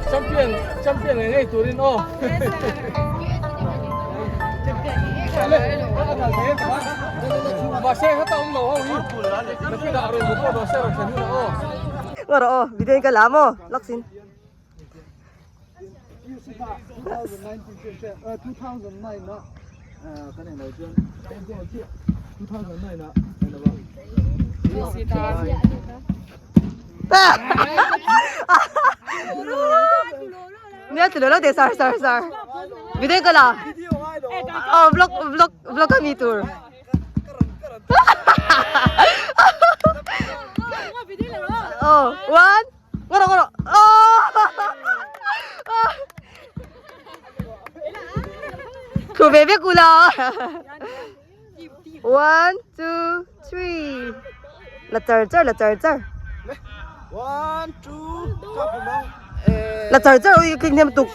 Champion champion ngei ngei turin aw. Mahse heta awm lo ho hi nakinah a rawn bu pawh dawn se rawn thlen hunah aw. Ngaw rawh aw video in ka la maw laksin. Nia ti lo te sar sar sar. Video ka la. Oh vlog vlog vlog ami tur. Oh one. Ngoro ngoro. Oh. Khu ve ve kula. One, two, three. La char char, la char char. One, two, La char char, ui kinh thêm tục.